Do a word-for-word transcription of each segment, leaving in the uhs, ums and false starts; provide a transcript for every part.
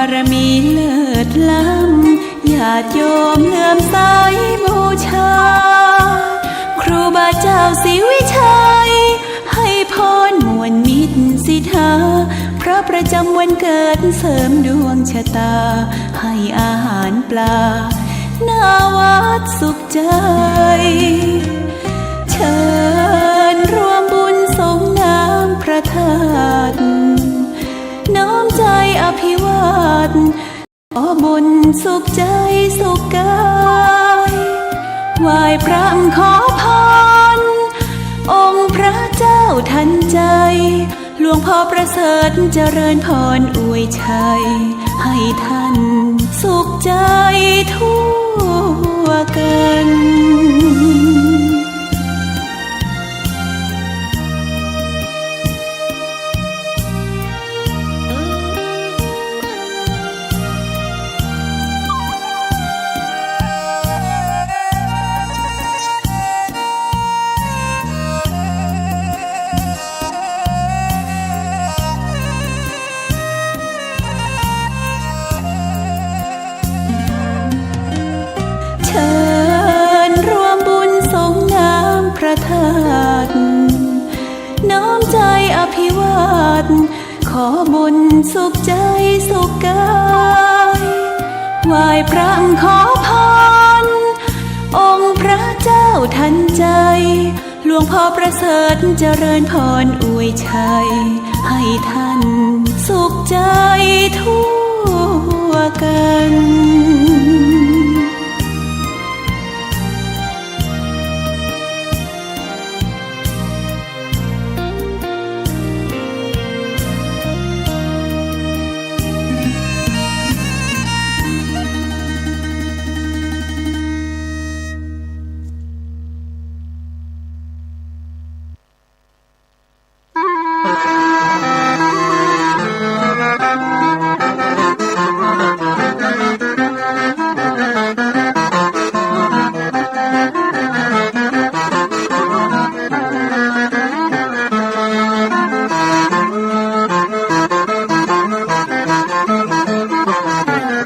ารมีเลิศล้ำ ญาติโยมเลื่อมใสบูชา ครูบาเจ้าศรีวิชัย ให้พรม่วนมิตรสิทธา พระประจำวันเกิดเสริมดวงชะตา ให้อาหารปลา ณ วัดสุข ใจ เชิญร่วมบุญสรงน้ำพระธาตุ น้อมใจอภิวาท ขอบุญสุขใจสุขกาย ไหว้พระขอพร องค์พระเจ้าทันใจ หลวงพ่อประเสริฐเจริญพรอวยชัย ให้ท่านสุขใจทั่วกัน เชิญร่วมบุญสรงน้ำพระธาตุ น้อมใจอภิวาท ขอบุญสุขใจสุขกาย ไหว้พระขอพร องค์พระเจ้าทันใจ หลวงพ่อประเสริฐเจริญพรอวยชัย ให้ท่านสุขใจทั่วกัน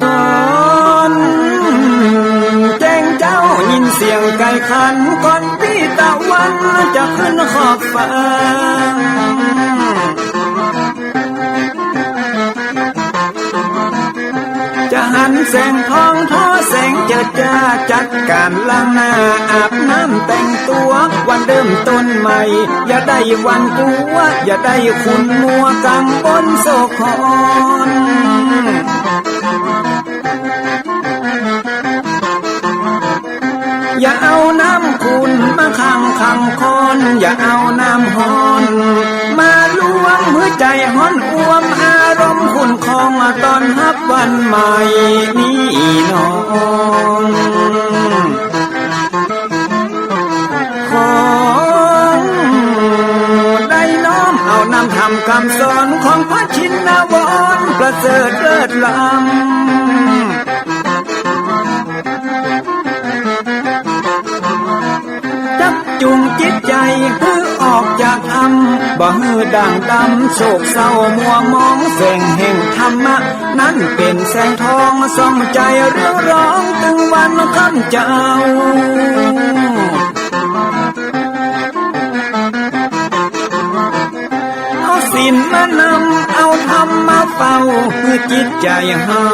ต๋อนแจ้งเจ๊ายินเสียงไก่ขัน ก่อนปี้ตะวันจะขึ้นขอบฟ้า จะหันแสงทองทอแสงเจิดจ้า จัดก๋านล้างหน้าอาบน้ำแต่งตั๋ว วันเริ่มต้นใหม่ อย่าได้หวาดกลัว อย่าได้ขุ่นมัวกังวลโศกหอน อย่าเอาน้ำขุ่นมาขังขังคอน อย่าเอาน้ำฮ้อนมาลวง หื้อใจ๋ฮ้อนอ่วม อารมณ์ขุ่นคอง ต้อนฮับวันใหม่นี้น้อง ขอได้น้อมเอานำธรรมกำสอน ของพระชินวรประเสริฐเลิศล้ำ จักจูงจิตใจ๋หื้อออกจากถ้ำ บ่หื้อด่างดำโศกเศร้ามัวหมอง แสงแห่งธรรมะนั้นเป๋นแสงทอง ส่องใจ๋เรืองรอง ตึงวันค่ำเจ๊า เอาศีลมานำ เอาธรรมมาเฝ้า หื้อจิตใจ๋เฮา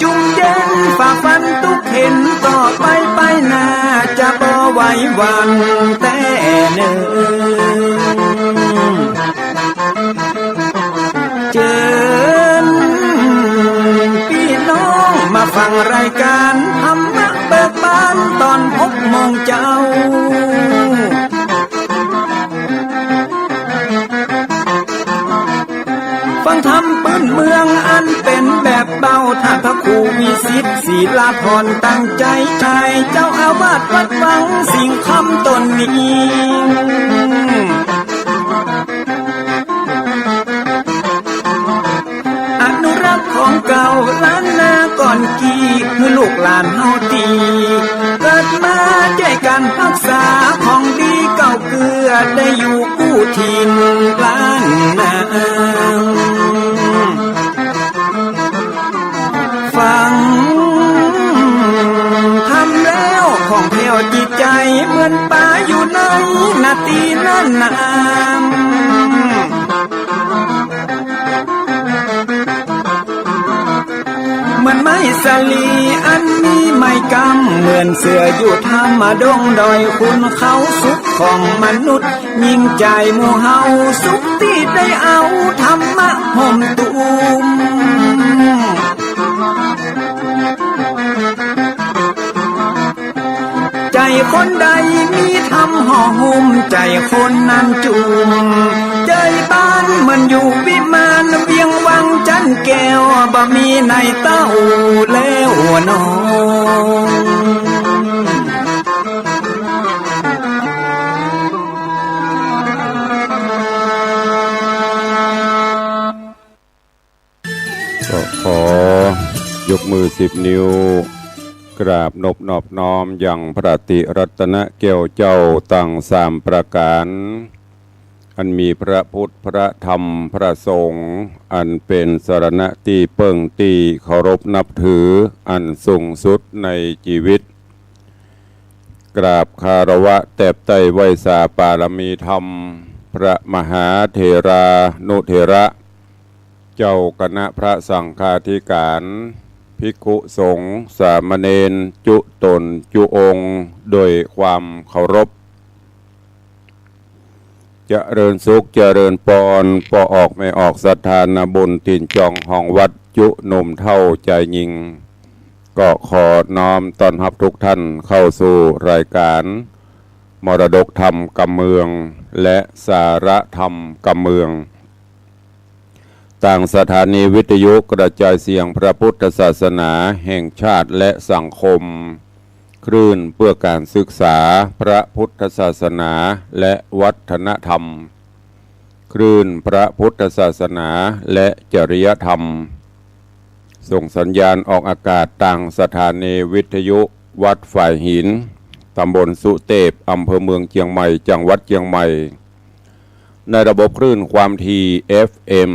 จุ่มเย็นฝ่าฟันตุ๊กเข็ญ ต่อไปไปหน้า จะบ่ไหวหวั่นแต๊เน่อ เจิญปี้น้องมาฟังรายก๋านธรรมะเบิกบาน ต๋อนหกโมงเจ๊า ฟังธรรมปื้นเมืองอันเป๋นแบบเบา ต้านพระครูวิสิทธิ์ ศิลาภรณ์ ตั้งใจ๋ใจ๋ เจ้าอาวาสวัดวังสิงห์คำต๋นนี้ อนุรักษ์ของเก่าล้านนาก่อนกี้ หื้อลูกหลานเฮาตี้ เกิดมาจ้วยกั๋นฮักษาของดีเก่าเกื้อ ได้อยู่กู้ถิ่นล้านนา จิตใจ๋เหมือนป๋าอยู่ในนาตี้นั้นนา เหมือนไม้สาลีอันมีไม้กำ เหมือนเสืออยู่ถ้ำดงดอยขุนเขา สุขของมนุษย์ยิ่งใจ๋หมู่เฮา สุขตี้ได้เอาธรรมะห่มตุ้ม ใจ๋คนใดมีธรรมห่อหุ้ม ใจ๋คนนั้นจุ่ม ใจ๋บ้านเหมือนอยู่วิมาน เวียงวังจันแก้ว บ่มีในเต้าแล้วหนอ ก็ขอยกมือสิบนิ้ว กราบนบนอบน้อมยังพระติรัตนแก้วเจ้าตังสามประก๋าน อันมีพระพุทธ พระธรรม พระสงฆ์ อันเป๋นสรณะตี้เปิ้งตี้เคารพนับถืออันสูงสุดในจีวิต กราบคารวะแตบใต้ไหว้สาปารมีธรรม พระมหาเถรานุเถระ เจ้าคณะพระสังฆาธิการ ภิกขุสงฆ์ สามเณร จุต๋นจุองค์ โดยความเคารพ เจริญสุข เจริญปอน ป้อออกแม่ออกศรัทธานาบุญ ตี๋นจองห้องวัด จุหนุ่มเฒ่าจายญิง ก็ขอน้อมต้อนฮับทุกท่านเข้าสู่รายการมรดกธรรมกำเมือง และสาระธรรมกำเมือง ตางสถานีวิทยุกระจายเสียงพระพุทธศาสนาแห่งชาติและสังคม คลื่นเพื่อการศึกษาพระพุทธศาสนาและวัฒนธรรม คลื่นพระพุทธศาสนาและจริยธรรม ส่งสัญญาณออกอากาศตางสถานีวิทยุวัดฝายหิน ตำบลสุเตพ อำเภอเมืองเจียงใหม่ จังหวัดเจียงใหม่ ในระบบคลื่นความถี่ เอฟเอ็ม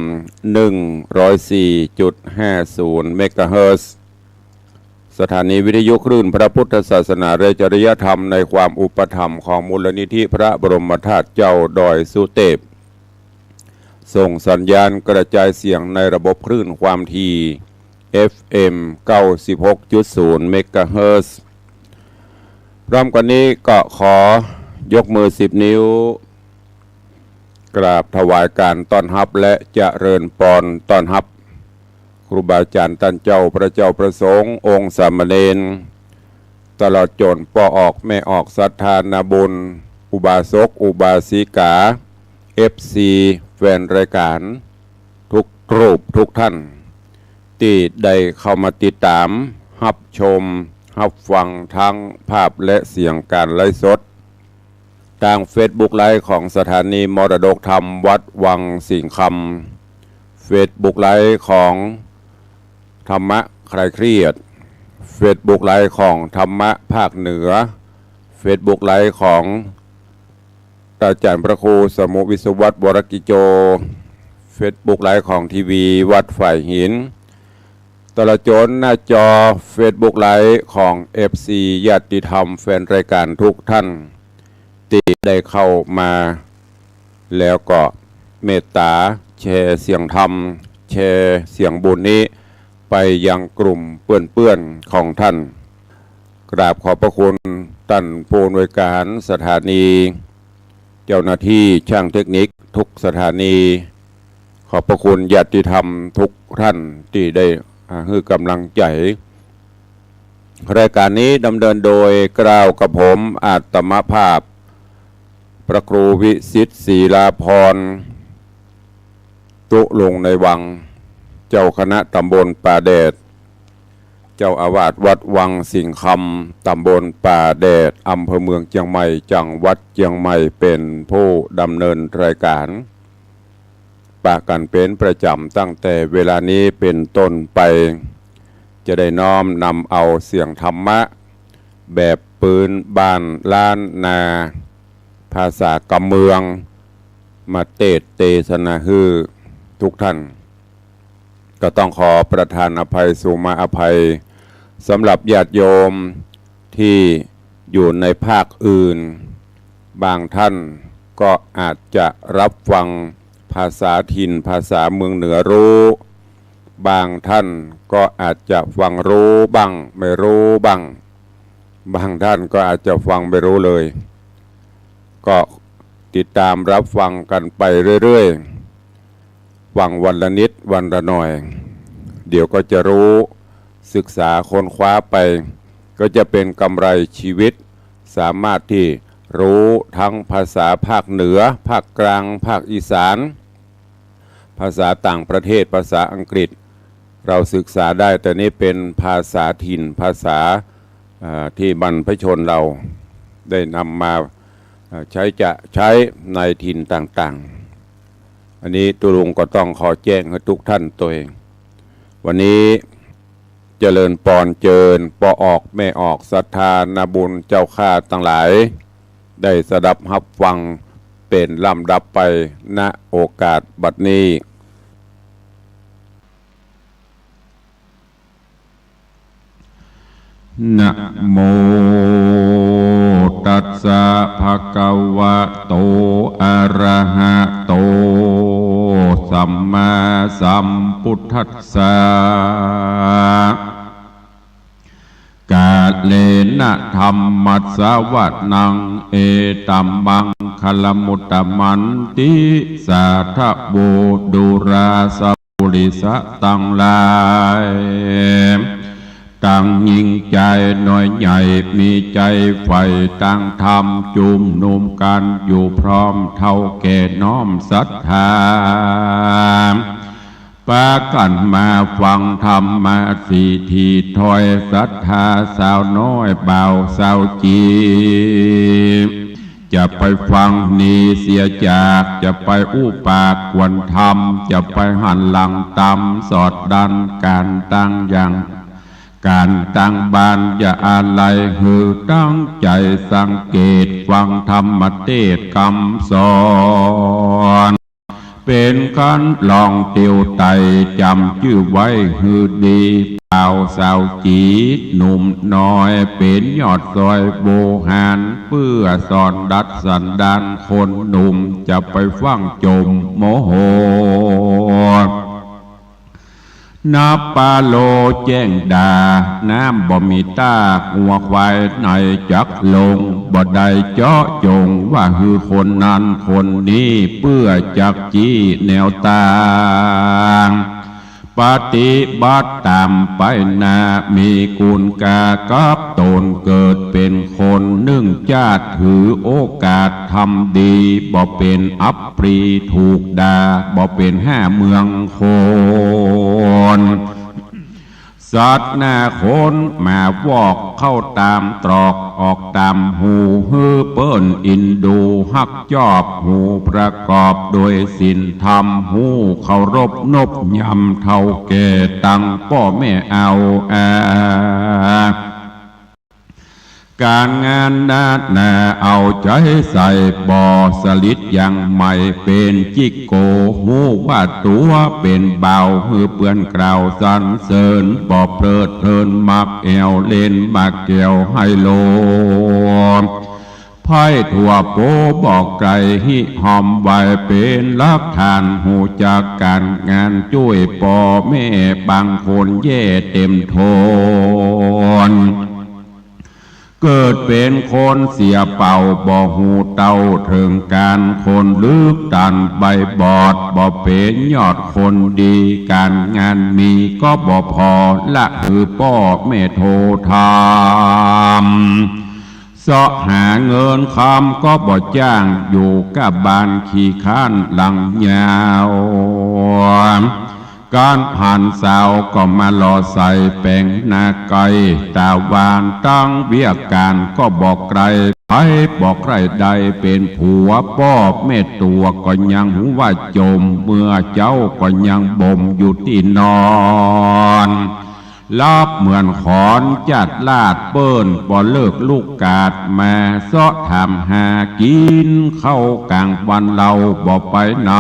หนึ่งร้อยสี่จุดห้าศูนย์ เมกะเฮิรตซ์ สถานีวิทยุคลื่นพระพุทธศาสนาและจริยธรรมในความอุปถัมภ์ของมูลนิธิพระบรมธาตุเจ้าดอยสุเตพ ส่งสัญญาณกระจายเสียงในระบบคลื่นความถี่ เอฟเอ็ม เก้าสิบหกจุดศูนย์ เมกะเฮิรตซ์ พร้อมกันนี้ก็ขอยกมือสิบนิ้ว กราบถวายการต้อนฮับและเจริญปอนต้อนฮับ ครูบาอาจ๋ารย์ต้านเจ้า พระเจ้าพระสงฆ์ องค์สามเณร ตลอดจ๋นป้อออกแม่ออกศรัทธานาบุญ อุบาสก อุบาสิกา เอฟซี แฟนรายการ ทุกรูปทุกท่าน ตี้ได้เข้ามาติดต๋าม ฮับชม ฮับฟังทั้งภาพและเสียงการไลฟ์สด ตางเฟซบุ๊กไลฟ์ของสถานีมรดกธรรมวัดวังสิงห์คำ เฟซบุ๊กไลฟ์ของธรรมะคลายเครียด เฟซบุ๊กไลฟ์ของธรรมะภาคเหนือ เฟซบุ๊กไลฟ์ของ อาจ๋ารย์พระครูสมุห์ วิศวัตร วรกิจโจ เฟซบุ๊กไลฟ์ของทีวีวัดฝายหิน ตลอดจ๋นหน้าจอเฟซบุ๊กไลฟ์ของเอฟซีญาติธรรมแฟนรายการทุกท่าน ตี้ได้เข้ามา แล้วก็เมตต๋าแชร์เสียงธรรม แชร์เสียงบุญนี้ไปยังกลุ่มเปื้อนๆ ของท่าน กราบขอบพระคุณต้านผู้อำนวยการสถานี เจ้าหน้าตี้ช่างเทคนิคทุกสถานี ขอบพระคุณญาติธรรมทุกท่านตี้ได้ อ่า หื้อก๋ำลังใจ๋ รายการนี้ดำเนินโดยเกล้ากระผมอาตมาภาพ พระครูวิสิทธิ์ ศิลาภรณ์ ตุ๊ลุงในวัง เจ้าคณะตำบลป่าแดด เจ้าอาวาสวัดวังสิงห์คำ ตำบลป่าแดด อำเภอเมืองเจียงใหม่ จังหวัดเจียงใหม่ เป๋นผู้ดำเนินรายการ ปะกั๋นเป๋นประจ๋ำตั้งแต่เวลานี้เป๋นต้นไป จะได้น้อมนำเอาเสียงธรรมะ แบบปื๊นบ้านล้านนา ภาษากำเมือง มาเตสน์เตสนาหื้อทุกท่าน ก็ต้องขอประทานอภัย สุมาอภัย สำหรับญาติโยมตี้ อยู่ในภาคอื่น บางท่านก็อาจจะรับฟังภาษาถิ่น ภาษาเมืองเหนือรู้ บางท่านก็อาจจะฟังรู้บ้าง ไม่รู้บ้าง บางท่านก็อาจจะฟังไม่รู้เลย ก็ติดตามรับฟังกันไปเรื่อยๆ ฟังวันละนิดวันละหน่อย เดี๋ยวก็จะรู้ ศึกษาค้นคว้าไป ก็จะเป็นกำไรชีวิต สามารถที่รู้ทั้งภาษาภาคเหนือ ภาคกลาง ภาคอีสาน ภาษาต่างประเทศ ภาษาอังกฤษ เราศึกษาได้ แต่นี่เป็นภาษาถิ่น ภาษา อ่า ที่บรรพชนเราได้นำมา อ่า ใช้จะใช้ในถิ่นต่างๆ อันนี้ตุ๊ลุงก็ต้องขอแจ้งหื้อทุกท่านตวย วันนี้เจริญปอนเจิญป้อออกแม่ออก ศรัทธานาบุญเจ้าข้าตังหลาย ได้สดับฮับฟังเป๋นลำดับไป ณ โอกาสบัดนี้ นะโมตัสสะ ภะคะวะโต อะระหะโต สัมมาสัมพุทธัสสะ กาเลนะธัมมัสสะวะนัง เอตัมมังคะละมุตตะมันติ สาธะโว ดูราสะ ปุริสะตังหลาย ตังยิ่งใจ๋น้อยใหญ่ มีใจ๋ใฝ่ตางธรรม จุมนุมกั๋นอยู่พร้อม เฒ่าแก่น้อมศรัทธา ปากั๋นมาฟังธรรมะ สี่ตี้ถ้อย ศรัทธาสาวน้อยบ่าวสาวจี๋ จะไปฟังนี้เสียจาก จะไปอู้ปากกวนธรรม จะไปหันหลังตำ สอดดั้นก๋านตั้งอย่าง ก๋านตั้งบ้าน อย่าอาลัย หื้อตั้งใจ๋สังเกต ฟังธรรมเตสน์กำสอน เป๋นคันลองเตียวไต่ จ๋ำจื้อไว้หื้อดี บ่าวสาวจี๋ หนุ่มน้อย เป๋นยอดซอยโวหาร เปื้อสอนดัดสันดานคนหนุ่ม จะไปฟั่งจ๋มโมโห น้ำปาโลแจ้งด่า น้ำบ่มีต้า งัวควายไหนจักลง บ่ได้เจาะจงว่าหื้อคนนั้นคนนี้ เปื้อจักจี้แนวตาง ปฏิบัติต๋ามไปหน้า มีคุณค่ากับต๋น เกิดเป๋นคนนึ่งจาติ ถือโอกาสทำดี บ่เป๋นอัปรีถูกด่า บ่เป๋นห้าเมืองคน สัตว์หน้าคนหมาวอก เข้าต๋ามตรอก ออกต๋ามฮู หื้อเปิ้นอินดู ฮักจอบ ฮูประกอบโดยศีลธรรม ฮูเคารพนบยำเฒ่าแก่ ตังป้อแม่เอาอา ก๋านงานนานา เอาใจ๋ใส่ บ่สลิดยังใหม่ เป๋นจิ๊กโก ฮู้ว่าตั๋วเป๋นบ่าว หื้อเปื้อนกล่าวสรรเสริญ บ่เพลิดเพลินมักแอ่ว เล่นหมากแก้วไฮโล ไพ่ตั๋วโป บ่ใก้ฮิฮอมไหว เป๋นหลักฐานฮู้จักก๋านงาน จ้วยป้อแม่บางคนแย่เต็มทน เกิดเป๋นคนเสียเป้า บ่ฮู้เต้าเถิงก๋าน คนลึกตันใบบอด บ่เป๋นยอดคนดี ก๋านงานมีก็บ่ผ่อ ละหื้อป้อแม่โททำ เซาะหาเงินคำก็บ่จ้าง อยู่ก้าบ้านขี้ค้านหลังยาว ก๋านหันสาวก็มาหล่อใส่ แป๋งหน้าไก้ต๋าหวาน ตังเวียกก๋านก็บ่ใก้ ใผบ่ใก้ได้เป๋นผัว ป้อแม่ตั๋วก็ยังฮู้ว่าจ๋ม เมื่อเจ๊าก็ยังบ่มอยู่ตี้นอน ลับเหมือนขอนจัดลาด เปิ้นบ่เลิกลุกกาดมา เซาะถามหากิ๋นข้าวก๋างวัน เฮาบ่ไปไหน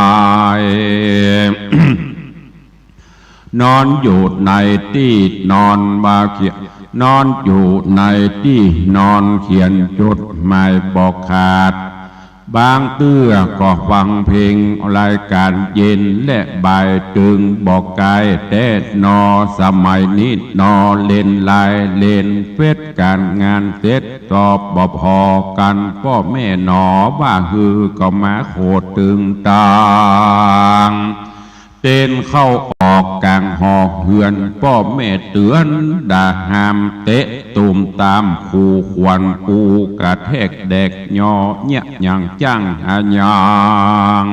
นอนอยู่ในตี้นอนบ่เขียน นอนอยู่ในตี้นอนเขียนจดหมายบ่ขาด บางเตื้อก็ฟังเพลงรายก๋านเย็นและบ่ายตึงบ่ไกลแต๊นอ สมัยนี้นอเล่นไลน์เล่นเฟซ ก๋านงานเสร็จตอบบ่ผ่อกั๋น ป้อแม่หนอว่าหื้อก็มาโขดตึงตาง เต้นเข้าออกก๋างหอเฮือน ป้อแม่เตื๋อนด่าห้าม เตะตูมตาม ขู่ขวัญ อู้กระแทกแดก ยอเยียะหยังจั้งหายัง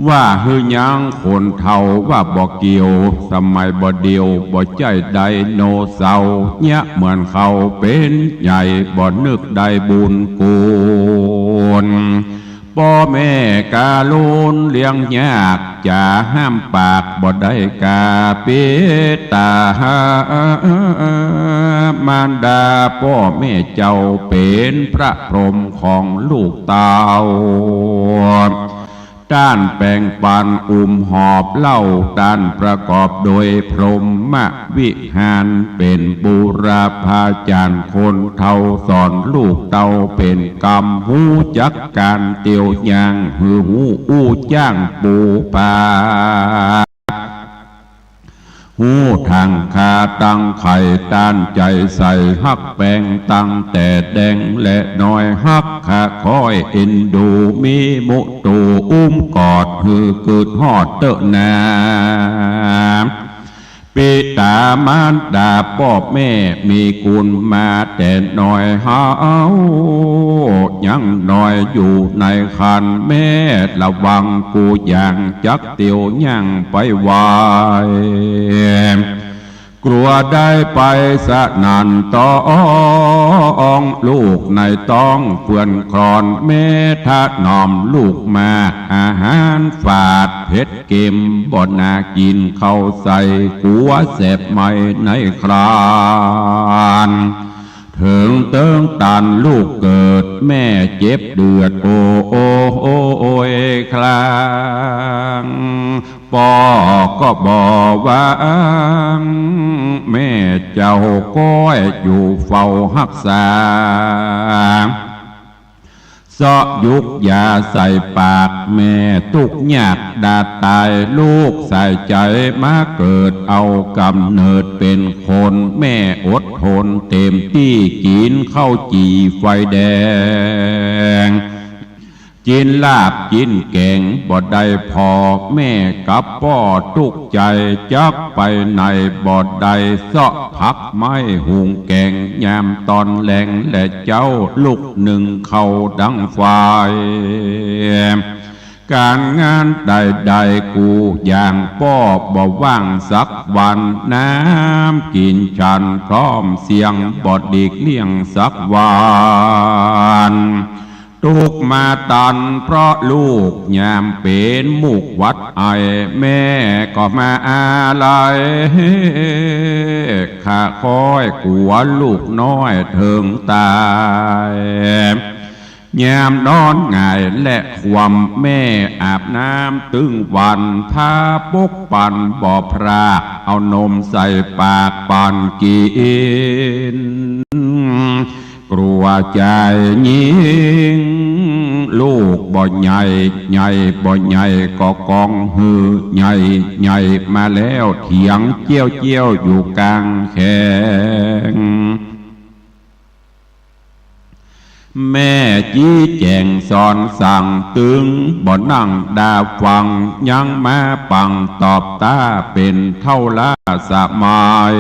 ว่าหื้อยังคนเฒ่าว่าบ่เกี่ยว สมัยบ่าเดี่ยวบ่ใจ้ไดโนเสาร์ เยียะเหมือนเขาเป๋นใหญ่ บ่นึกได้บุญกุศล ป้อแม่กาลุนเลี้ยงยาก จ๋าห้ามปากบ่ได้กา ปิต๋ามารดาป้อแม่เจ้า เป๋นพระพรหมของลูกเต้า ต้านแป๋งปันอุ้มหอบเล่า ต้านประกอบโดยพรหมวิหาร เป๋นบูรพาจ๋ารย์คนเฒ่า สอนลูกเต้าเป๋นกำ ฮู้จักก๋านเตียวย่าง หื้อฮู้อู้จ้างปูปา ฮู้ตั้งค่าตั้งไข่ ต้านใจ๋ใส่ฮักแปง ตั้งแต่แดงและน้อย ฮักขาคอยเอ็นดู มีมุตูอุ้มกอด หื้อกึ๊ดฮอดเต๊อะนา ปิต๋ามารดาป้อแม่มีกุณมาแต่น้อย เฮายังน้อยอยู่ในครรภ์ แม่ระวังกู้อย่าง จักเตียวย่างไปไหว กลัวได้ไปสนั่นต๊อง ลูกในต๊องเปื้อนคลอน แม่ถนอมลูกมาก อาหารฝาดเผ็ดเกม บ่น่ากิ๋น ข้าวใส่กั๋วแสบไหม้ในครรภ์ เถิงเติ๊งตันลูกเกิด แม่เจ็บเดือด โอ โอ โอยคราง ป้อก็บ่หวัง แม่เจ้าก้อยอยู่เฝ้าฮักษา เซาะยุกยาใส่ปาก แม่ตุ๊กข์ยากดาดต๋าย ลูกสายใจ๋มาเกิด เอาก๋ำเนิดเป๋นคน แม่อดทนเต๋มตี้ กิ๋นข้าวจี่ไฟแดง กิ๋นลาบกิ๋นแก๋งบ่ได้ผ่อ แม่กับป้อตุ๊กข์ใจ๋ จักไปไหนบ่ได้ เซาะผักไม้หุงแก๋ง ยามต๋อนแลงแลเจ๊า ลุกนึ่งข้าวดังไฟ ก๋านงานใดๆ กู้อย่างป้อบ่ว่างสักวัน น้ำกิ๋นฉันพร้อมเสี้ยง บ่หลีกเลี่ยงสักวัน ตุ๊กข์มาตันเพราะลูก ยามเป๋นมูกหวัดไอ แม่ก็มาอาลัย ข้าคอยกั๋วลูกน้อยเถิงต๋าย ยามนอนหงายและคว่ำ แม่อาบน้ำตึงวัน ผ้าปกปั๋นบ่พราก เอานมใส่ปากปั๋นกิ๋น กลัวจายยิ่ง ลูกบ่ใหญ่ ใหญ่บ่ใหญ่ก็กองหื้อ ใหญ่ใหญ่มาแล้ว เถียงเจี๊ยวเจี๊ยวอยู่ก๋างแขวง แม่จี้แจ๋งสอนสั่ง ตึงบ่นั่งดาฟัง ยังมาปังตอบต้า เป๋นเฒ่าล้าสมัย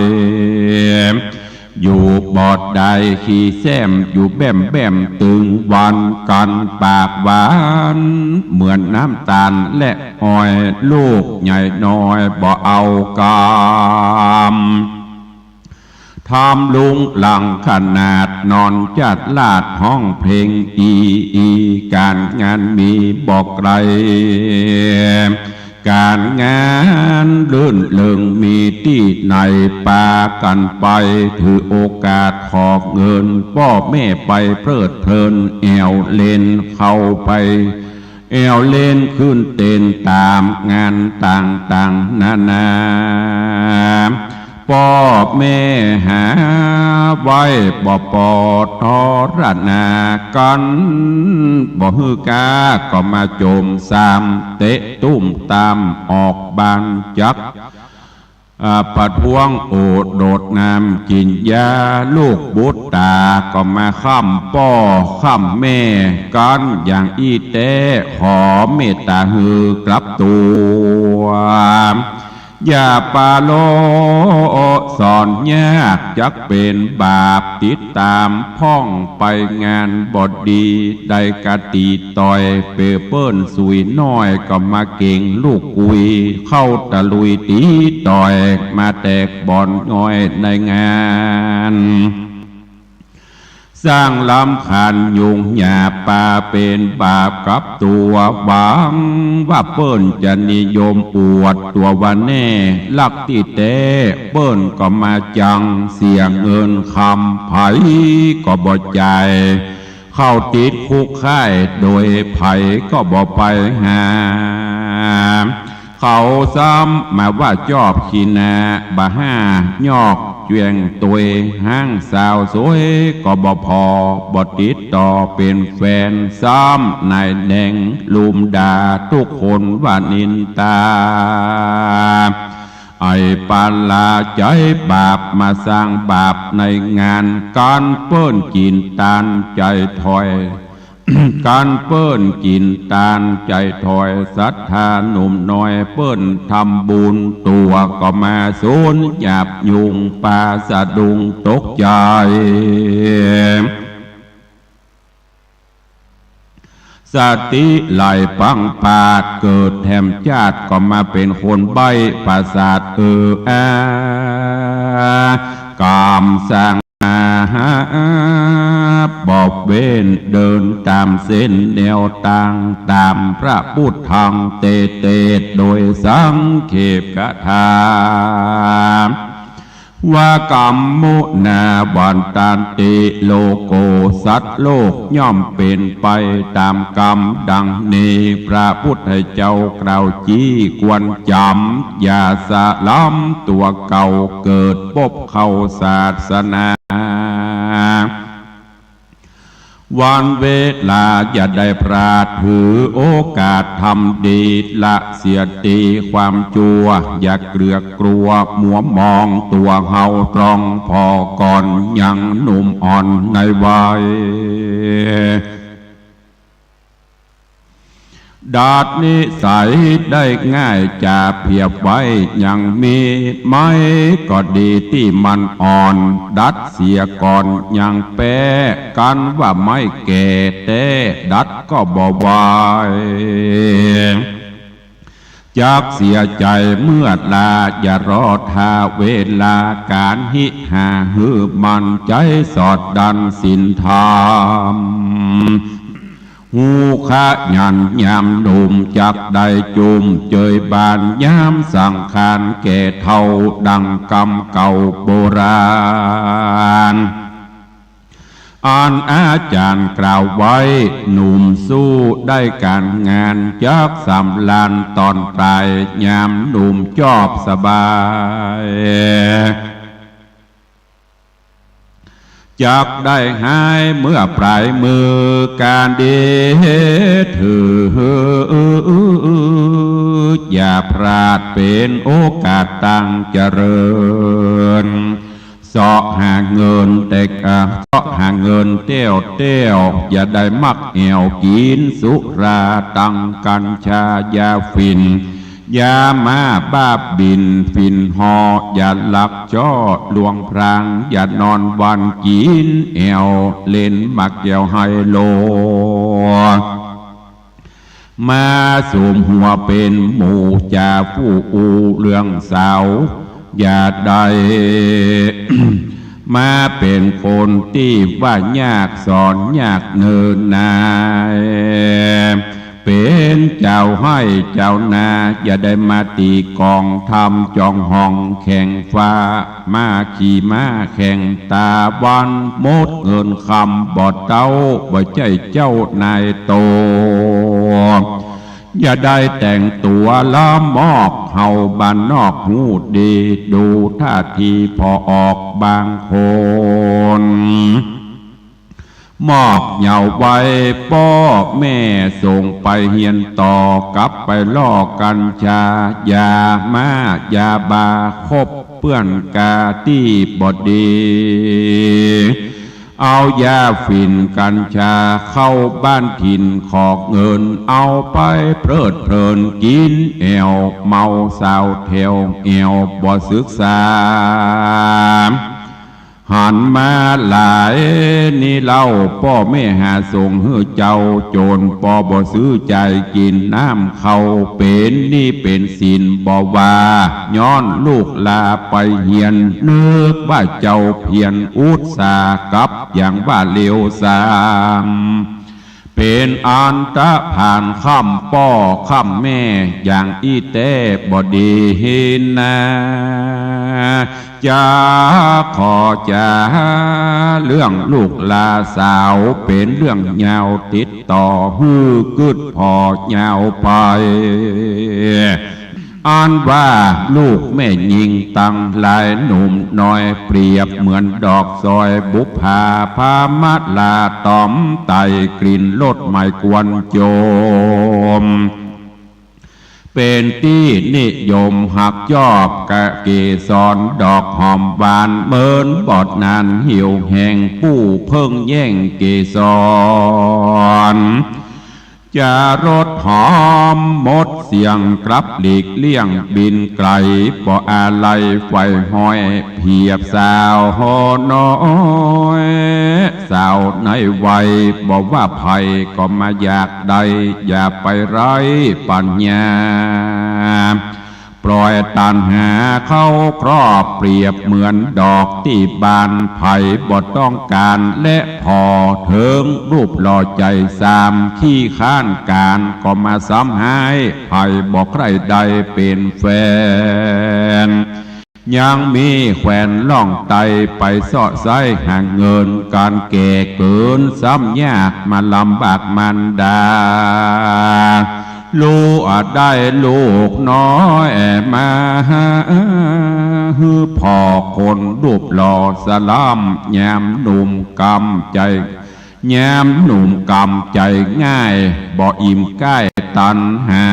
อยู่บ่ได้ขี้แซ้ม อยู่แบ้มๆ ตึงวัน กั๋นปากหวานเหมือนน้ำต๋าลและอ้อย ลูกใหญ่น้อยบ่เอากำ ทำลุงหลังขนาด นอนจัดลาดฮ้องเพลงอีอี ก๋านงานมีบ่ไกล ก๋านงานรื่นเริงมีตี้ไหน ปากั๋นไปถือโอกาสขอเงิน ป้อแม่ไปเพลิดเพลินแอ่วเล่น เข้าไป แอ่วเล่นขึ้นเต้นต๋ามงานต่างๆ นานา ป้อแม่หาไว้บ่ปอทรหน้ากั๋น บ่หื้อก้าก็มาโจ๋มสาม เตะตุ้มตามออกบ้านจัก อ่า ประท้วงโอดโดดน้ำกิ๋นยา ลูกบุตรต๋าก็มาค้ำป้อค้ำแม่กั๋นอย่างอี้แต๊ ขอเมตต๋าหื้อกลับตั๋ว อย่าปาโลสอนยาก จักเป๋นบาปติดต๋ามพ่องไป งานบ่ดี ได้กะตี๋ต่อย เป๋เปิ้นสุยน้อยก็มาเก๋งลูกกุย เข้าตะลุยตี๋ต่อย มาแตกบ่อนง่อยในงาน สร้างรำคาญยุ่งยาก ปาเป๋นบาปกับตั๋ว หวังว่าเปิ้นจะนิยมอวดตั๋วว่าแน่ ลักตี้แต๊เปิ้นก็มาจัง เสียเงินคำใผก็บ่จ่าย เข้าติดคุกค่ายโดยใผก็บ่ไปหา เขาซ้ำมาว่าจอบขี้หน้าบ่าห้า ยอกเจียงตวย ฮ้างสาวสวยก็บ่ผ่อ บ่ติดต่อเป๋นแฟน ซ้ำนายแดงลุมด่า ทุกคนว่านินตา ไอ้ปาลาใจ๋บาป มาสร้างบาปในงาน ก๋านเปิ้นกิ๋นตานใจ๋ถ้อย ก๋านเปิ้นกิ๋นตานใจ๋ถ้อย ศรัทธาหนุ่มน้อยเปิ้นทำบุญ ตั๋วก็มาสูญหยาบยุง ปาสะดุ้งตกใจ๋ สติไหลปังปาด เกิดแถมจาติก็มาเป๋นคนใบ้ประสาท เอออา ก๋รรมสร้างมาหา บ่เว้นเดินต๋ามเส้นแนวตาง ต๋ามพระพุทธังเตเต โดยสังเขปกถา ว่ากัมมุนาวันตันติโลโก สัตว์โลกย่อมเป๋นไปต๋ามกรรมดังนี้ พระพุทธเจ้ากล่าวจี้ควรจ๋ำ อย่าสะล้ำตั๋วเก่า เกิดปบเข้าศาสนา วันเวลาอย่าได้พลาด ถือโอกาสทำดี ละเสียตี้ความจั่ว อย่าเกลือกลัวมัวหมอง ตั๋วเฮาตรองผ่อก่อน ยังหนุ่มอ่อนในวัย ดัดนิสัยได้ง่าย จ๋าเผียบไว้ยังมี ไม้ก็ดีตี้มันอ่อน ดัดเสียก่อนยังแป๊ กันว่าไม้แก่แต๊ ดัดก็บ่ไหว จักเสียใจ๋เมื่อลา อย่ารอถ้าเวลา ก๋านฮิหาหื้อมัน ใจ๊สอดดันศีลธรรม ฮู้ขยันยามหนุ่ม จักได้จุ่มเจยบาน ยามสังขารแก่เฒ่า ดังกำเก่าโบราณ อันอาจ๋ารย์กล่าวไว้ หนุ่มสู้ได้ก๋านงาน จักสำราญต๋อนต๋าย ยามหนุ่มจอบสบาย จักได้หายเมื่อปลายมือก๋านดี ถือ อย่าพลาดเป๋นโอกาสตังเจริญ เซาะหาเงินแต่ เอ่อ เซาะหาเงินแต๊วแต๊ว อย่าได้มักแอ่วกิ๋นสุรา ตังกัญชายาฝิ่น ยาม้าบ้าบิ่น ฝิ่นฮอ อย่าลักจ้อลวงพราง อย่านอนวันกิ๋นแอ่ว เล่นหมากแก้วไฮโล มาสุมหัวเป๋นหมู่ จ๋าฟู่อู้เรื่องสาว อย่าได้ มาเป๋นคนตี้ว่ายากสอนยากเนินนาย เป๋นเจ้าไฮ่เจ้านา อย่าได้มาตี๋ก๋อง ทำจ๋องห้องแข่งฟ้า มาขี่ม้าแข่งต๋าวัน หมดเงินคำบ่เต้า บ่ใจ้เจ้านายโต อย่าได้แต่งตั๋วละมอก เฮาบ้านนอกฮู้ดี ดูท่าทีผ่อออกบางคน มอกเยาว์ไว้ป้อแม่ ส่งไปเฮียนต่อ กลับไปล่อกัญชา ยาม้า ยาบา คบเปื้อนกาตี้บ่ดี เอายาฝิ่นกัญชา เข้าบ้านถิ่นขอเงิน เอาไปเพลิดเพลิน กิ๋นแอ่ว เมาสาวแถวแอ่ว บ่ศึกษา หันมาหลายนี้เล่า ป้อแม่หาส่งหื้อเจ้า โจ๋นปอบ่ซื้อจ่าย กิ๋นน้ำเข้าเป๋นหนี้เป๋นสินบ่ว่า ย้อนลูกลาไปเฮียน นึกว่าเจ้าเพียรอุตส่าห์กลับ อย่างว่าเลวทราม เป๋นอันตะผ่านข้ามป้อข้ามแม่ อย่างอี้แต๊บ่ดีนา จะขอจ๋าเรื่องลูกลาสาว เป๋นเรื่องยาวติดต่อ หื้อกึ๊ดผ่อยาวไป อันว่าลูกแม่ญิงตังหลาย หนุ่มน้อยเปรียบเหมือนดอกซอย บุปผาพามาลาต๋อมไต่ กลิ่นรสใหม่กวนโจม เป๋นตี้นิยมฮักยอบกะเกสร ดอกหอมหวานเหมือนบอดนาน หิวแห้งผู้เพิ่งแย่งเกสร จะรสหอมหมดเสี้ยง กลับหลีกเลี่ยงบินไก๋ บ่อาลัยใฝ่ห้อย เปรียบสาวหอน้อย สาวในวัย บ่ว่าใผก็มาอยากได้ อย่าไปไร้ปัญญา ปล่อยตัณหาเข้าครอบ เปรียบเหมือนดอกตี้บาน ใผบ่ต้องก๋านและผ่อ เถิงรูปหล่อใจ๋ซาม ขี้ค้านก๋านก็มาซ้ำฮ้าย ใผบ่ใคร่ได้เป๋นแฟน ยังมีแควนล่องไต ไปเซาะไซ้หาเงิน ก๋านแก่เกินซ้ำยาก มาลำบากมารดา ลูกได้ลูกน้อยมา หื้อผ่อคนรูปหล่อสะล่ำ ยามหนุ่มกำใจ๋ ยามหนุ่มกำใจ๋ง่าย บ่อิ่มก้ายตัณหา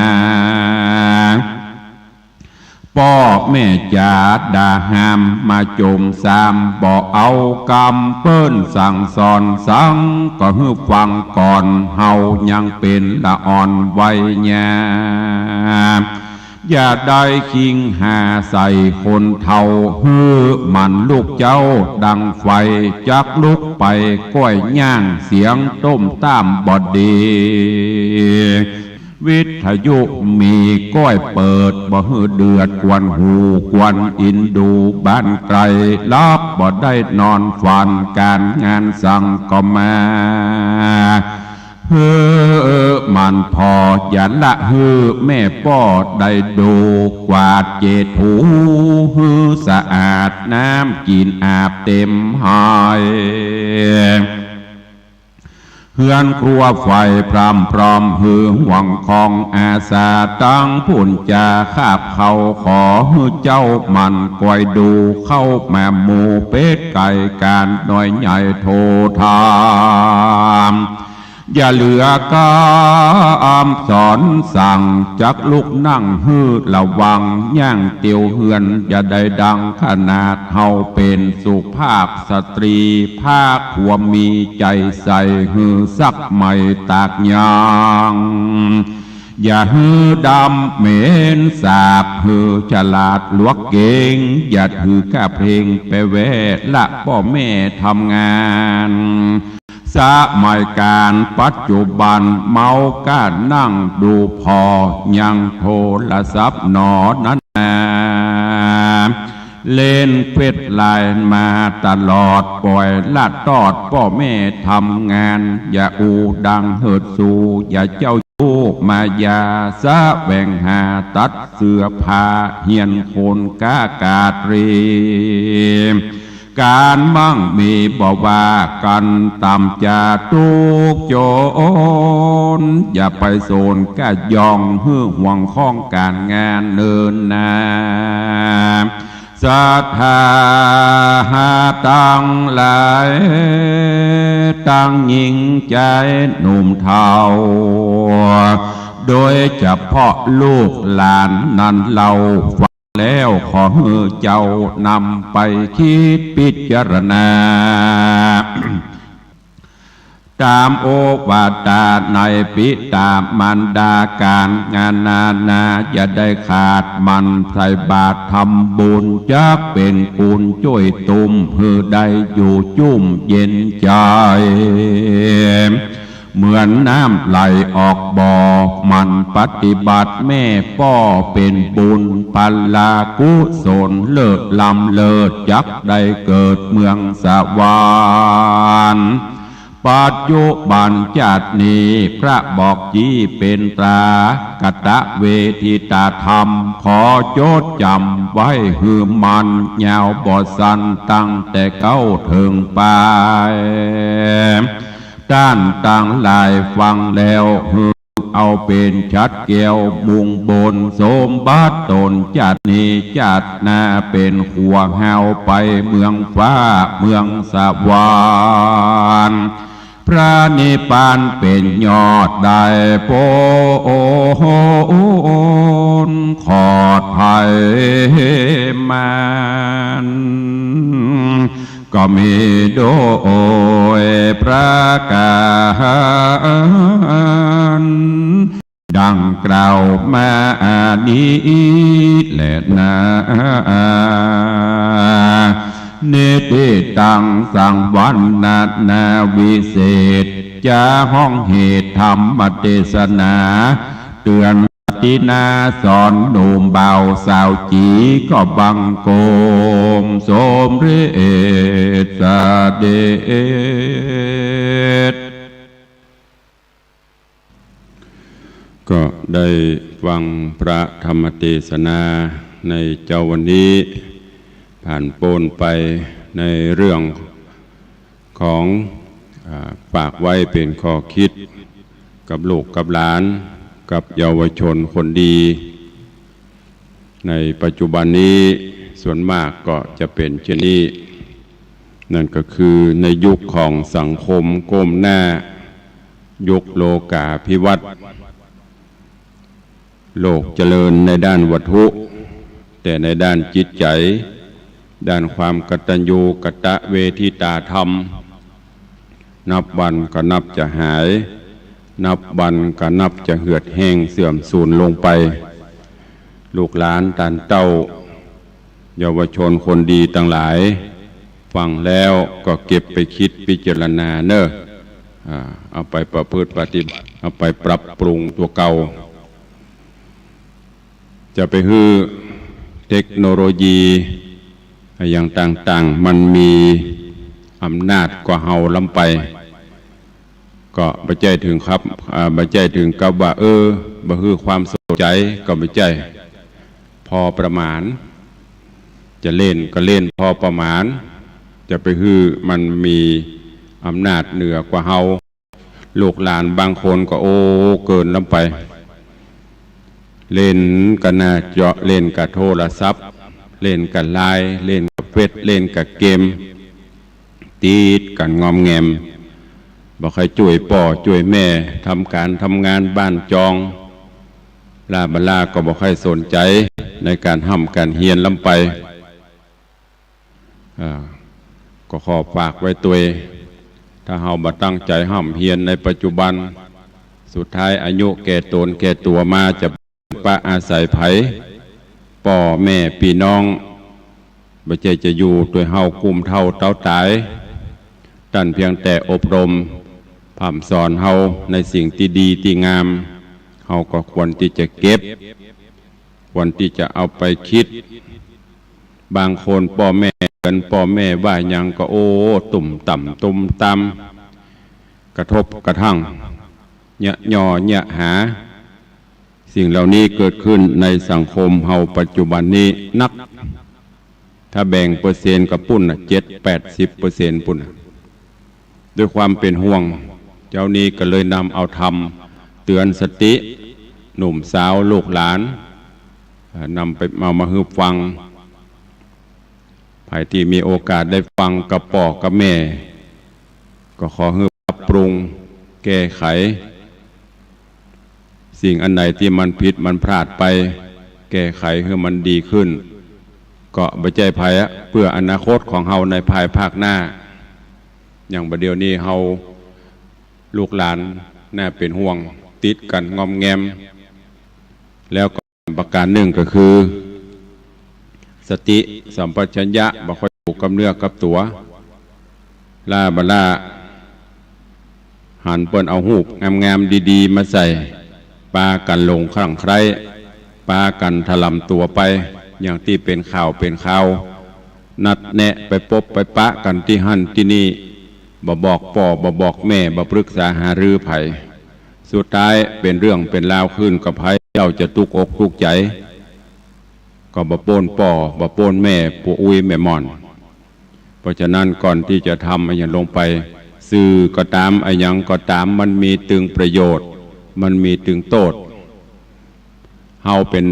ป้อแม่จ๋าด่าห้ามมาโจมซาม บ่เอากำเปิ้นสั่งสอนสัง ก็หื้อฟังก่อน เฮายังเป๋นละอ่อนวัยยา อย่าได้คิงหาใส่คนเฒ่า หื้อหมั่นลูกเจ้าดังไฟ จักลุกไปก้อยย่าง เสียงต้มต้ามบ่ดี วิทยุมีก้อยเปิด บ่หื้อเดือดกวนหูกวนอิน ดูบ้านไก๋ หลับบ่ได้นอนฝัน ก๋านงานสังก็มา หื้อหมั่นผ่อ อย่าละหื้อแม่ป้อได้ดู กวาดเจดถู หื้อสะอาด น้ำกิ๋นอาบเต๋มหาย เฮือนครัวไฟพร่ำพร้อม หื้อห่วงของอาสา ตังผู้จ๋าคาบเข้า ขอหื้อเจ้าหมั่นก้อยดู เข้ามาหมู่เป็ดไก่ ก๋านน้อยใหญ่โทธาม อย่าเหลือกำสอนสั่ง จักลุกนั่งหื้อระวัง ย่างเตียวเฮือน อย่าได้ดังขนาด เฮาเป๋นสุภาพสตรี ภาคผัวมีใจ๋ใส่ หื้อซักใหม่ตากยาง อย่าหื้อดำเหม็นสาบ หื้อฉลาดหลวกเก๋ง อย่าถือก้าเพลงไปแว่ ละป้อแม่ทำงาน สมัยก๋านปัจจุบัน เมาก้านั่งดูผ่อ ยังโทรศัพท์หนอนั้นนา เล่นเฟซไลน์มาตลอด ปล่อยละตอดป้อแม่ทำงาน อย่าอู้ดังเหิดสู อย่าเจ้า ฮู้มายา แสวงหาตัดเสื้อผ้า เฮียนคนก๊าก๋าดเรียน ก๋านมั่งมีบ่ว่ากั๋น ต่ำจาตุ๊กจน อย่าไปสนก้าย่อง หื้อห่วงของก๋านงานเนินนา ศรัทธาตังหลาย ตังหญิงจายหนุ่มเฒ่า โดยเฉพาะลูกหลานนั้นเล่า ฟังแล้วขอหื้อเจ้านำไปกึ๊ดพิจารณา ต๋ามโอวาตาในปิต๋ามารดา ก๋านงานนานาอย่าได้ขาด หมั่นใส่บาตรทำบุญ จักเป๋นกุญจ้วยตุ้ม หื้อได้อยู่จุ่มเย็นใจ๋ เหมือนน้ำไหลออกบ่อ หมั่นปฏิบัติแม่ป้อ เป๋นบุญพลากุศล เลิศล้ำเลิศ จักได้เกิดเมืองสวรรค์ ปัจจุบันจาตินี้ พระบอกจี้เป๋นตรากตเวทิตาธรรม ขอจดจ๋ำไว้หื้อมั่น ยาวบ่สั้น ตั้งแต่เก๊าเถิงปาย ต้านตังหลายฟังแล้ว หื้อเอาเป๋นฉัตรแก้วมุงบน สมบัติต๋นจาตินี้จาติหน้า เป๋นขัวฮาวไปเมืองฟ้าเมืองสวรรค์ พระนิพพานเป๋นยอดได้ป๊น ขอดภัยมาร ก็มีโดยประก๋านดังกล่าวมานี้แลนา นิทธิตังสังวรรณนาวิเศษจา ฮ้องเหตุธรรมเตสนา เตื๋อนสตินาสอนหนุ่มบ่าวสาวจี๋ ก็บังคมสมเร็จเสด็จ ก็ได้ฟังพระธรรมเตสนาในเจ๊าวันนี้ ผ่านป๊นไปในเรื่องของ อ่า ฝากไว้เป๋นข้อคิดกับลูกกับหลาน กับเยาวชนคนดี ในปัจจุบันนี้ส่วนมากก็จะเป๋นเช่นนี้ นั่นก็คือในยุคของสังคมก้มหน้า ยุคโลกาภิวัตน์ โลกเจริญในด้านวัตถุ แต่ในด้านจิตใจ๋ ด้านความกตัญญูกตเวทิตาธรรม นับวันก็นับจะหาย นับวันก็นับจะเหือดแห้งเสื่อมสูญลงไป ลูกหลานต้านเต้า เยาวชนคนดีตังหลาย ฟังแล้วก็เก็บไปกึ๊ดพิจารณาเน่อ อ่า เอาไปประพฤติปฏิบัติ เอาไปปรับปรุงตั๋วเก่า จะไปหื้อเทคโนโลยีอย่างต่างๆ มันมีอำนาจกว่าเฮาล้ำไป ก็บ่ใจ้เถิงครับ อ่า บ่ใจ้เถิงกับว่า เออ บ่หื้อความสนใจ๋ ก็บ่ใจ้ พอประมาณ จะเล่นก็เล่นพอประมาณ จะไปหื้อมันมีอำนาจเหนือกว่าเฮา ลูกหลานบางคนก็ โอ้ เกินล้ำไป เล่นกับหน้าจอ เล่นกับโทรศัพท์ เล่นกับไลน์ เล่นกับเฟซ เล่นกับเกม ติดกั๋นงอมแงม บ่ใค่จ้วยป้อจ้วยแม่ ทำก๋านทำงานบ้านจอง ลาบ่ลาก็บ่ใค่สนใจ๋ในก๋านฮ่ำก๋านเฮียนล้ำไป อ่า ก็ขอฝากไว้ตวย ถ้าเฮาบ่ตั้งใจ๋ฮ่ำเฮียนในปัจจุบัน สุดท้ายอายุแก่ต๋นแก่ตั๋วมาจะ ปะอาศัยใผ ป้อแม่ปี้น้อง บ่ใจ้จะอยู่ตวยเฮากุ่มเฒ่าเต๊าต๋าย ต้านเพียงแต่อบรม พร่ำสอนเฮาในสิ่งตี้ดีตี้งาม เฮาก็ควรตี้จะเก็บ ควรตี้จะเอาไปกึ๊ด บางคนป้อแม่เตื๋อน ป้อแม่ว่าหยังก็ โอ้ ตุ้มต่ำตุ้มต่ำ กระทบกระทั่ง เยียะย่อเยียะหา สิ่งเหล่านี้เกิดขึ้นในสังคมเฮาปัจจุบันนี้นัก ถ้าแบ่งเปอร์เซ็นต์ก็ปุ้นน่ะ เจ็ดแปดสิบเปอร์เซ็นต์ ปุ้นน่ะ ด้วยความเป๋นห่วง เจ้านี้ก็เลยนำเอาธรรมเตื๋อนสติ หนุ่มสาวลูกหลาน เอ่อ นำไป เอามาหื้อฟัง ใผตี้มีโอกาสได้ฟังกับป้อกับแม่ ก็ขอหื้อปรับปรุงแก้ไข สิ่งอันใดตี้มันผิดมันพลาดไป แก้ไขหื้อมันดีขึ้น ก็บ่ใจ้ใผอะ เปื้ออนาคตของเฮาในภายภาคหน้า อย่างบ่าเดี่ยวนี้เฮาลูกหลานน่าเป๋นห่วง ติดกั๋นงอมแงม แล้วก็ประก๋านนึ่งก็คือ สติสัมปชัญญะบ่ค่อยอยู่กับเนื้อกับตั๋ว ล้าบ่ล้า หันเปิ้นเอาฮูปงามๆ ดีๆ มาใส่ ปากั๋นหลงคลั่งใคร่ ปากั๋นถล่มตั๋วไป อย่างตี้เป๋นข่าวเป๋นคราว นัดแนะไปปบไปปะกั๋นตี้หั้นตี้นี่ บ่บอกป้อบ่บอกแม่ บ่ปรึกษาหารือใผ สุดท้ายเป๋นเรื่องเป๋นราวขึ้นกับใผ เจ้าจะตุ๊กอกตุ๊กใจ๋ ก็บ่ป๊นป้อ บ่ป๊นแม่ ป้ออุ๊ยแม่หม่อน เพราะฉะนั้นก่อนตี้จะทำอะหยังลงไป สื่อก็ต๋าม อะหยังก็ต๋าม มันมีตึงประโยชน์ มันมีตึงโต้ษ เฮาเป๋น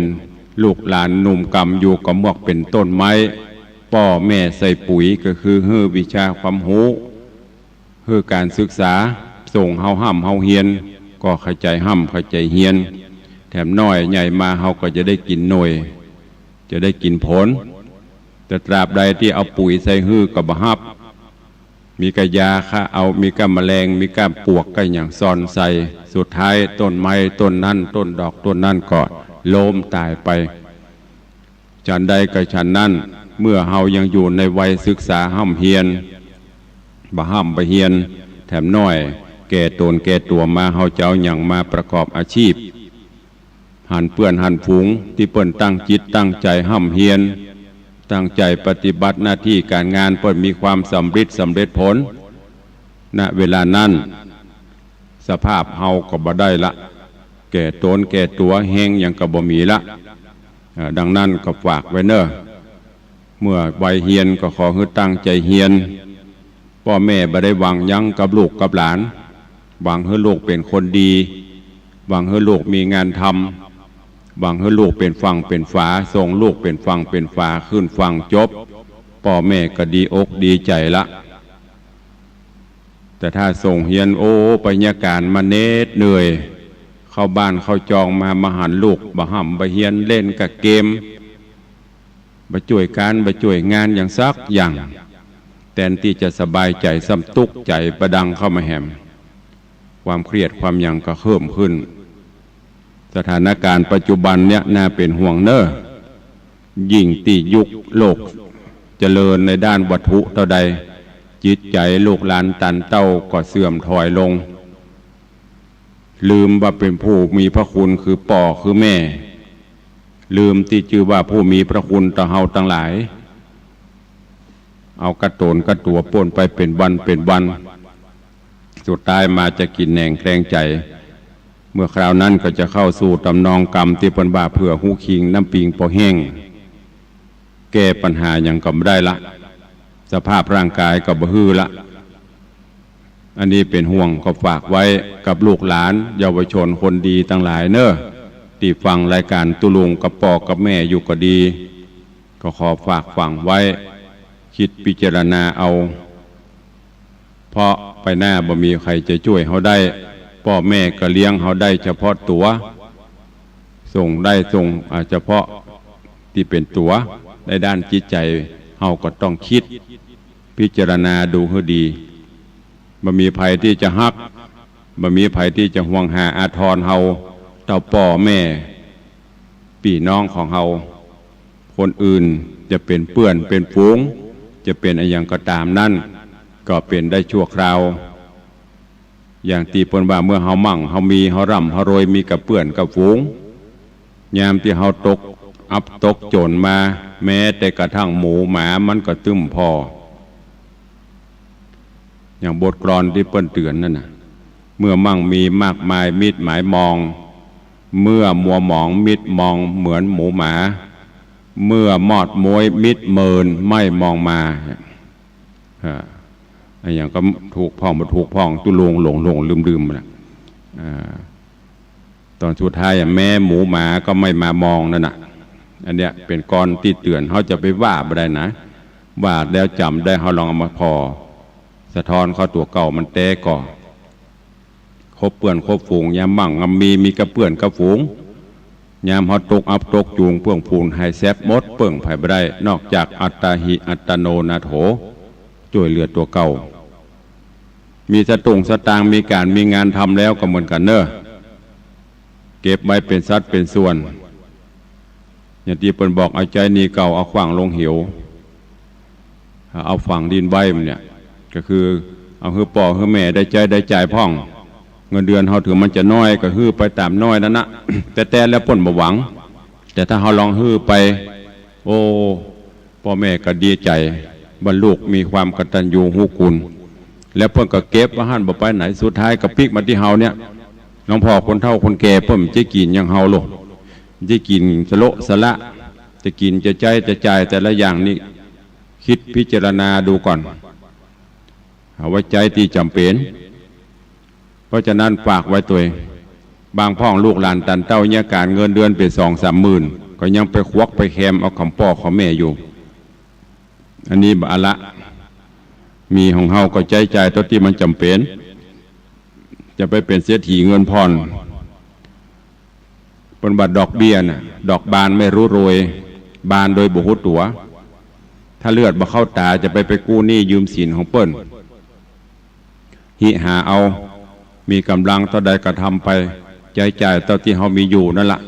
ลูกหลานหนุ่มกำอยู่ก็เหมือนเป๋นต้นไม้ ป้อแม่ใส่ปุ๋ยก็คือหื้อวิชาความฮู้ หื้อก๋านศึกษา ส่งเฮาฮ่ำเฮาเฮียน ก็เข้าใจ๋ฮ่ำเข้าใจ๋เฮียน แถมน้อยใหญ่มาเฮาก็จะได้กิ๋นหน่วย จะได้กิ๋นผล แต่ตราบใดตี้เอาปุ๋ยใส่หื้อก็บ่ฮับ มีก้ายาฆ่าเอา มีก้าแมลง มีก้าปลวกก้าหยังซ่อนใส่ สุดท้ายต้นไม้ต้นนั้น ต้นดอกต้นนั้นก็ล้มต๋ายไป ฉันใดก็ฉันนั้น เมื่อเฮายังอยู่ในวัยศึกษาฮ่ำเฮียน บ่ฮ่ำบ่เฮียน แถมน้อย แก่ต๋นแก่ตั๋วมา เฮาจะเอาหยังมาประกอบอาชีพ หันเปื้อนหันฝูงตี้เปิ้นตั้งจิตตั้งใจ๋ฮ่ำเฮียน ตั้งใจ๋ปฏิบัติหน้าตี้ก๋านงาน เปิ้นมีความสำริดสำเร็จผล ณ เวลานั้น สภาพเฮาก็บ่ได้ละ แก่ต๋นแก่ตั๋ว แฮงหยังก็บ่มีละ เอ่อ ดังนั้นก็ฝากไว้เน่อ เมื่อวัยเฮียนก็ขอหื้อตั้งใจ๋เฮียน ป้อแม่บ่ได้หวังหยังกับลูกกับหลาน หวังหื้อลูกเป๋นคนดี หวังหื้อลูกมีงานทำ หวังหื้อลูกเป๋นฝั่งเป๋นฝา ส่งลูกเป๋นฝั่งเป๋นฝา ขึ้นฝั่งจบ ป้อแม่ก็ดีอกดีใจ๋ละ แต่ถ้าส่งเฮียน โอ้ ไปเยียะก๋านมาเหน็ดเหนื่อย เข้าบ้านเข้าจองมา มาหันลูกบ่ฮ่ำบ่เฮียน เล่นก้าเกม บ่จ้วยก๋านบ่จ้วยงานหยังสักอย่าง แตนตี้จะสบายใจ๋ ซ้ำตุ๊กใจ๋บ่ดังเข้ามาแหม ความเครียดความหยังก็เพิ่มขึ้น สถานก๋ารณ์ปัจจุบันเนี่ยน่าเป๋นห่วงเน่อ ยิ่งตี้ยุคโลกเจริญในด้านวัตถุเต้าใด จิตใจ๋ลูกหลานตันเต้าก็เสื่อมถอยลง ลืมว่าเป๋นผู้มีพระคุณคือป้อคือแม่ ลืมตี้จื้อว่าผู้มีพระคุณต่อเฮาตังหลาย เอาก้าต๋นก้าตั๋วป้นไปเป๋นวันเป๋นวัน สุดท้ายมาจะกิ๋นแหนงแคลงใจ๋ เมื่อคราวนั้นก็จะเข้าสู่ต๋ำนองกำตี้เปิ้นว่าเผื่อฮู้คิงน้ำปิงปอแห้ง แก้ปัญหาหยังก็บ่ได้ละ สภาพร่างก๋ายก็บ่หื้อละ อันนี้เป๋นห่วงก็ฝากไว้กับลูกหลานเยาวชนคนดีตังหลายเน่อ ตี้ฟังรายก๋านตุ๊ลุงกับป้อกับแม่อยู่ก็ดี ก็ขอฝากฝังไว้ กึ๊ดพิจารณาเอา เพราะไปหน้าบ่มีใผจะจ้วยเฮาได้ ป้อแม่ก็เลี้ยงเฮาได้เฉพาะตั๋ว ส่งได้ส่ง อ่า เฉพาะตี้เป๋นตั๋ว ในด้านจิตใจ๋เฮาก็ต้องกึ๊ดพิจารณาดูหื้อดี บ่มีใผตี้จะฮัก บ่มีใผตี้จะห่วงหาอาทรเฮา เต้าป้อแม่ ปี้น้องของเฮา คนอื่นจะเป๋นเปื้อนเป๋นฝูง จะเป๋นอะหยังก็ต๋ามนั้น ก็เป๋นได้ชั่วคราว อย่างตี้เปิ้นว่าเมื่อเฮามั่งเฮามี เฮาร่ำเฮารวย มีกับเปื้อนกับฝูง ยามตี้เฮาตกอับตกจ๋นมา แม้แต่กระทั่งหมูหมามันก็ตึ้มผ่อ อย่างบทกลอนตี้เปิ้นเตื๋อนนั่นน่ะ เมื่อมั่งมีมากมายมิตรหมายมอง เมื่อมัวหมองมิตรมองเหมือนหมูหมา เมื่อมอดม้วยมิตรเมินไม่มองมา อ่า อะหยังก็ถูกพ่องบ่ถูกพ่อง ตุ๊ลุงหลงหลงลืมลืมนะ อ่า ตอนสุดท้ายอะ แม้หมูหมาก็ไม่มามองนั่นน่ะ อันเนี้ยเป๋นกลอนตี้เตื๋อน เฮาจะไปว่าบ่ได้นะ ว่าแล้วจ๋ำได้ เฮาลองเอามาผ่อสะท้อนเข้าตั๋วเก่ามันแต๊ก่อ คบเปื้อนคบฝูง ยามมั่งยามมี มีกับเปื้อนกับฝูง ยามเฮาตกอับตกจูง เปื้องพูนหายแซบหมด เปิ้งใผบ่ได้ นอกจากอัตตาหิอัตโนนาโถ จ้วยเหลือตั๋วเก่า มีสตุ้งสตางค์ มีก๋านมีงานทำแล้วก็เหมือนกั๋นเน่อ เก็บไว้เป๋นสัดเป๋นส่วน อย่างตี้เปิ้นบอก เอาใจ๊หนี้เก่า เอาขว้างลงเหว เอาฝังดินไว้มันเนี่ย ก็คือเอาหื้อป้อหื้อแม่ได้ใจ๊ได้จ่ายพ่อง เงินเดือนเฮาเถิงมันจะน้อยก็หื้อไปต๋ามน้อยนั่นนะ แต่แต่แล้วเปิ้นบ่หวัง แต่ถ้าเฮาลองหื้อไป โอ้ ป้อแม่ก็ดีใจ๋ ว่าลูกมีความกตัญญูฮู้คุณ แล้วเปิ้นก็เก็บไว้หั้นบ่ไปไหน สุดท้ายก็ปิ๊กมาตี้เฮาเนี่ย หลวงพ่อคนเฒ่าคนแก่เปิ้นจะกิ๋นอย่างเฮาโลด จะกิ๋นสะโละสะละ จะกิ๋นจะใจ๊จะจ่ายแต่ละอย่างนี่ กึ๊ดพิจารณาดูก่อน เอาไว้ใจ๊ตี้จ๋ำเป๋น เพราะฉะนั้นฝากไว้ตวย บางพ่องลูกหลานตันเต้าเยียะก๋าน เงินเดือนเป๋นสองสามหมื่น ก็ยังไปควักไปแคมเอาของป้อของแม่อยู่ อันนี้บ่เอาละ มีของเฮาก็ใจ๊จ่ายเต้าตี้มันจ๋ำเป๋น จะไปเป๋นเศรษฐีเงินผ่อน เปิ้นว่าดอกเบี้ยน่ะ ดอกบานไม่รู้โรย บานโดยบ่ฮู้ตั๋ว ถ้าเลือดบ่เข้าต๋า จะไป ไปกู้หนี้ยืมสินของเปิ้น หิหาเอา มีก๋ำลังเต้าใดก็ทำไป ใจ๊จ่ายเต้าตี้เฮามีอยู่นั่นละ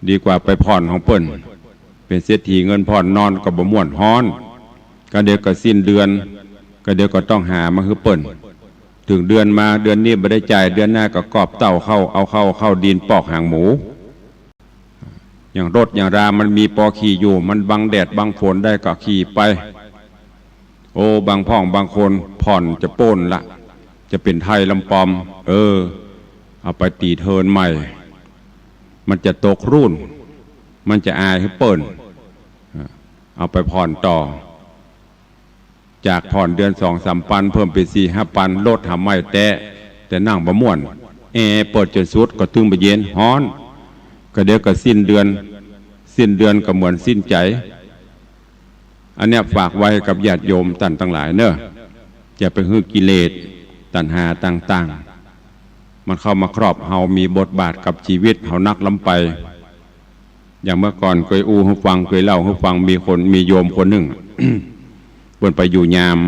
ดีกว่าไปผ่อนของเปิ้น เป๋นเศรษฐีเงินผ่อน นอนก็บ่ม่วน ฮ้อน ก็เดี๋ยวก็สิ้นเดือน ก็เดี๋ยวก็ต้องหามาหื้อเปิ้น เถิงเดือนมา เดือนนี้บ่ได้จ่าย เดือนหน้าก็กอบเต้าเข้า เอาเข้า เข้าดินปอกหางหมู อย่างรถอย่างรามันมีปอขี่อยู่ มันบังแดดบังฝนได้ก็ขี่ไป โอ้ บางพ่องบางคนผ่อนจะโป๊นละ จะเป๋นไทยลำปอม เออ เอาไปตี๋เทินใหม่ มันจะตกรุ่น มันจะอายหื้อเปิ้น เอาไปผ่อนต่อ จากผ่อนเดือนสองสามปัน เพิ่มเป๋นสี่ห้าปัน รถหาใหม่แต๊ แต่นั่งบ่ม่วน แอร์เปิดจ๋นสุดก็ตึงบ่เย็น ฮ้อน ก็เดี๋ยวก็สิ้นเดือน สิ้นเดือนก็เหมือนสิ้นใจ๋ อันเนี้ยฝากไว้กับญาติโยมต้านตังหลายเน่อ อย่าไปหื้อกิเลสตัณหาต่างๆ มันเข้ามาครอบเฮา มีบทบาทกับจีวิตเฮานักล้ำไป อย่างเมื่อก่อนเกยอู้หื้อฟัง เกยเล่าหื้อฟัง มีคน มีโยมคนนึ่ง เปิ้นไปอยู่ยาม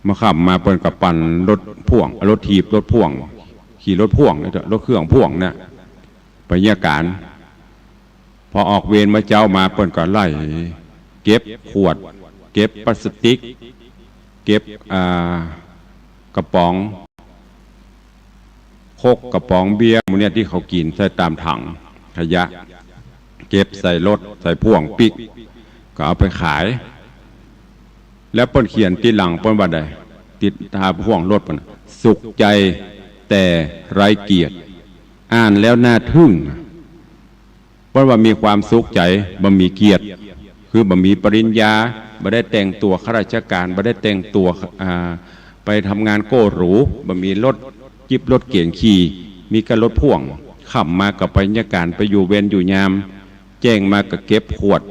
เมื่อค่ำมาเปิ้นก็ปั่นรถพ่วง รถถีบ รถพ่วง ขี่รถพ่วงนี่เต๊อะ รถเครื่องพ่วงเนี่ย ไปเยียะก๋าน พอออกเวรเมื่อเจ๊ามาเปิ้นก็ไล่เก็บขวด เก็บปลาสติก เก็บ อ่า กระป๋อง โค้ก กระป๋องเบียร์ หมู่เนี่ยตี้เขากิ๋นใส่ต๋ามถังขยะ เก็บใส่รถ ใส่พ่วงปิ๊ก ก็เอาไปขาย แล้วเปิ้นเขียนติดหลังเปิ้นว่าใด ติดต๋าพ่วงรถเปิ้น สุขใจแต่ไร้เกียรติ อ่านแล้วน่าทึ่ง เปิ้นว่ามีความสุขใจ๋ บ่มีเกียรติ คือบ่มีปริญญา บ่ได้แต่งตั๋วข้าราชก๋าน บ่ได้แต่งตั๋ว อ่า ไปทำงานโก้หรู บ่มีรถจิ๊บรถเก๋งขี่ มีแก่รถพ่วง ค่ำมาก็ไปเยียะก๋าน ไปอยู่เวรอยู่ยาม แจ้งมาก็เก็บขวด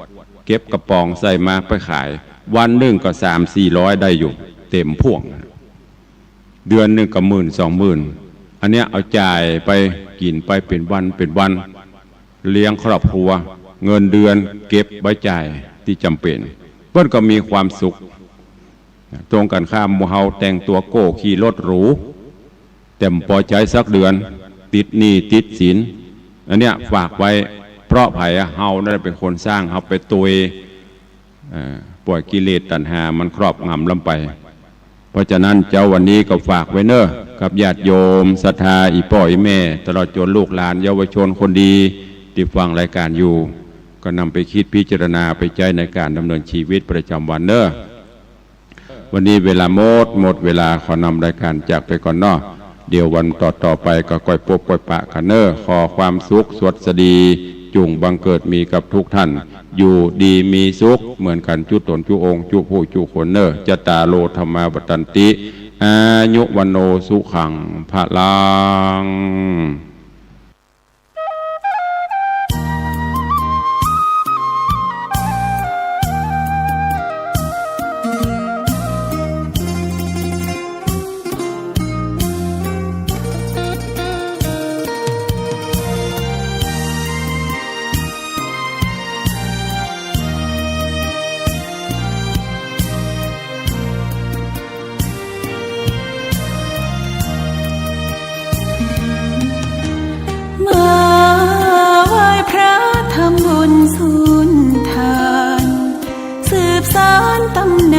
เก็บกระป๋องใส่มาไปขาย วันนึ่งก็สามสี่ร้อยได้อยู่ เต๋มพ่วง เดือนนึ่งก็หมื่นสองหมื่น อันเนี้ยเอาจ่ายไปกิ๋นไปเป๋นวันเป๋นวัน เลี้ยงครอบครัว เงินเดือนเก็บไว้จ่ายตี้จ๋ำเป๋น เปิ้นก็มีความสุข ตรงกั๋นข้าม หมู่เฮาแต่งตั๋วโก้ ขี่รถหรู แต่บ่ปอใจ๊สักเดือน ติดหนี้ติดสิน อันเนี้ยฝากไว้ เพราะใผอะ เฮานั่นแหละเป๋นคนสร้าง เฮาไปตวย เอ่อ ป่อยกิเลสตัณหามันครอบงำล้ำไป เพราะฉะนั้นเจ๊าวันนี้ก็ฝากไว้เน่อ กับญาติโยมศรัทธาอี่ป้ออี่แม่ ตลอดจ๋นลูกหลานเยาวชนคนดี ตี้ฟังรายก๋านอยู่ ก็นำไปกึ๊ดพิจารณาไปใจ๊ในก๋านดำเนินจีวิตประจ๋ำวันเน่อ วันนี้เวลาหมด หมดเวลา ขอนำรายก๋านจากไปก่อนเนาะ เดี๋ยววันต่อๆ ไปก็ก้อยปบก้อยปะกั๋นเน่อ ขอความสุขสวัสดี จุ่งบังเกิดมีกับทุกท่าน อยู่ดีมีสุขเหมือนกั๋นจุ๊ต๋นจุ๊องค์จุ๊ผู้จุ๊คนเน่อ จัตตาโร ธัมมา วัฑฒันติ อายุ วัณโณ สุขัง พะลัง